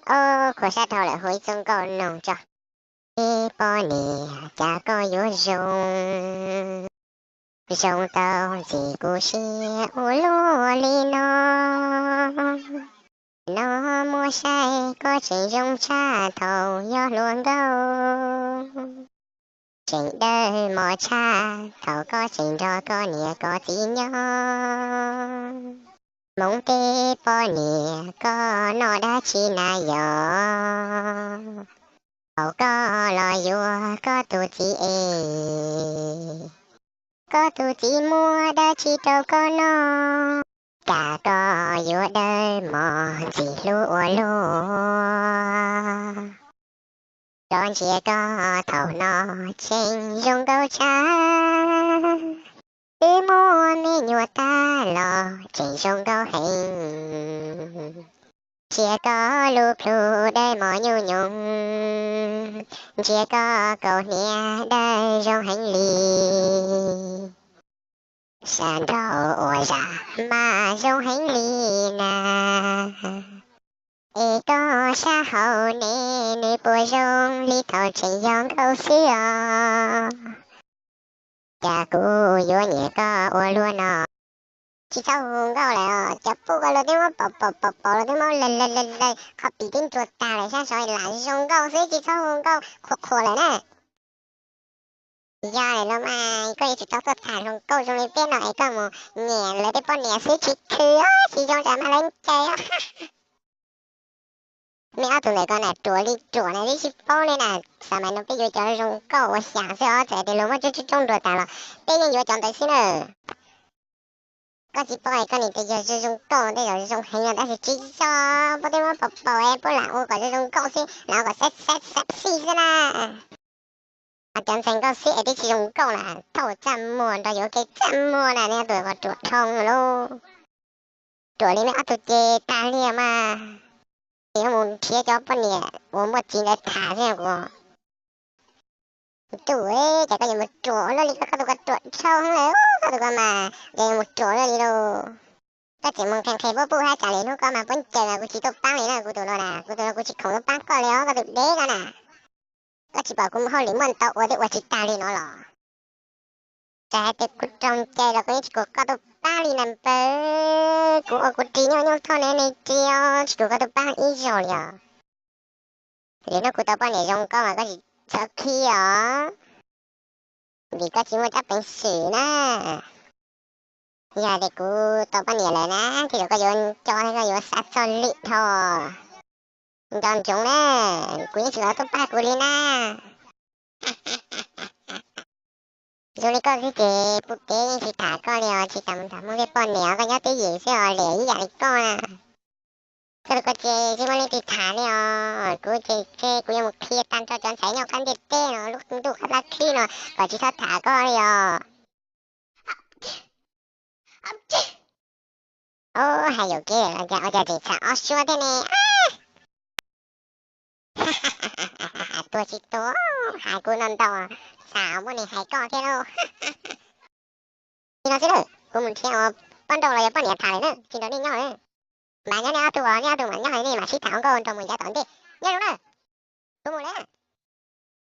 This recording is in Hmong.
Ob, khuv sab dhau lawm, hu ib txoj nkauj noog tso. Ib poj niam, cas koj yuav zoo, zoo tau ntxim kuv siab ua luaj li no. No muab saib koj tseem zoo tshaj thaum yog hluas nkauj, tseem dawb mos tshaj thaum koj tseem nrog koj niam koj txiv nyob. Hmoov teb poj niam, koj noj dab tsi na yog? Thaum koj los yuav koj tus txiv es, koj tus txiv muab dab tsi rau koj noj, cas koj yuav dawb mos ntxim hlub ua luaj? Rov ntsia koj thaum no tseem zoo nkauj tshaj, twb muaj me nyuam tag los tseem zoo nkauj heev. Ntsia koj lub plhu dawb mos nyuj nyoos, ntsia koj kaus hniav dawb zoo heev li. Sab nraud ua zam mas zoo heev li na. Es koj sab hauv ne, nws puas zoo li thaum tseem yog nkauj xwb os? Cas kuv yuav nyiam koj ua luaj no. Tsis txhob hu nkauj lawm os, cov pub ko luag twb muab paum paum paum paum, luag twb muab lawg lawg lawg lawg, qhov pim twb nruas tag lawm, sab saud lam zoo nkauj xwb, tsis txhob hu nkauj qhuas qhuas lawm na. Yog lawm los mas koj yuav tsum tau tuaj tham hluas nkauj zoo li peb no es koj mus nyiam lawv tej poj niam xwb tsis khwv, tsis zoo tsam mas lawv ncaws. Nej ob tug ntawm ko na ruam li ruam na, twb tsis paub li na. Xav mas no peb yuav cov zoo nkauj ua xyam xwb os, txawm tias luag muab tsuj tsuj rooj nruas tas los peb yeej yuav cov ntawd xwb na. Koj tsis paub es koj niam tais yawg zoo zoo nkauj tej zaum zoo heev no tab sis tsis yog, puab twb muab paum paum es puab lam ua kom zoo zoo nkauj xwb, lam ua kom sexy xwb na. Cov ntxhais nkauj xwb es twb tsis zoo nkauj na, thaum txaj muag nrog yuav ua ke txaj muag na, nej ob tug ko ruam dhau lauj. Ruam li nej ob tug ces tag li mas. Ces yuav mus nrhiav cov poj niam uas muaj txiv ntawd tham xwb kuv. Tub, cas koj yuav mus ruam luaj li, koj tus ko ruam dhau lawm, koj tus ko mas cas yuav mus ruam luaj li lauj. Koj tseem mus nqhis nqhis puab puj hab tsam li hnub ko mas puab ncaws mas kuv tsis tuaj paab li na, kuv tus no na, kuv tus no kuv tsis khoom tuaj paab koj li os, koj tus deb ko na. Koj tsis pom kuv mus hauj lwm muaj ntau ua twb ua tsis tag li no los? Txawm hais tias kuv raug ncaws los kuv yeej tsis khoom koj tuaj paab li na npawg. Kuv ua kuv ris nyob nyob thauj ne, ne ris os, tsis khoom koj tuaj paab ib zaug li os. Lwm hnub kuv tau poj niam zoo nkauj mas koj tsis txhob khib os, vim koj tsis muaj peev xwm na. Yog tias kuv tau poj niam lawm na, tej zaum koj yuav nco thiab koj yuav xav txog lwm dhau. Nco ntsoov na, kuv yeej tsis los tuaj pab kuv li na. Zoo li koj xwb ces puj peb yeej tsis tham koj li os, tsis tas mus tham Hmoob tej poj niam, koj nyob twj ywm xwb os, liam ib yam li koj na. Koj tus ko ces tsis muaj leej twg tham li os, kuv ces kuv yuav mus qhia tag nrho cov ntxhais nyob qab ntiaj teb no, lub ntuj qab dab khib no kom tsis txhob tham koj li os. Ub, hais yuam kev los cas ua cas tseem tham ob suab thiab ne? Tuag tsis tuag, hais kuv no ntau, xav muaj neeg hais koj thiab lauj. Li no xwb lawm, kuv mus nrhiav ua poj nrauj los yog poj niam tham lawm na, tsis nrog nej nyob lawm. Mas nyob nej ob tug, nej ob tug mam nyob, nej mam sib tham ua nkauj nraug mus yav tom ntej. Nyob zoo na, kuv mus lawm.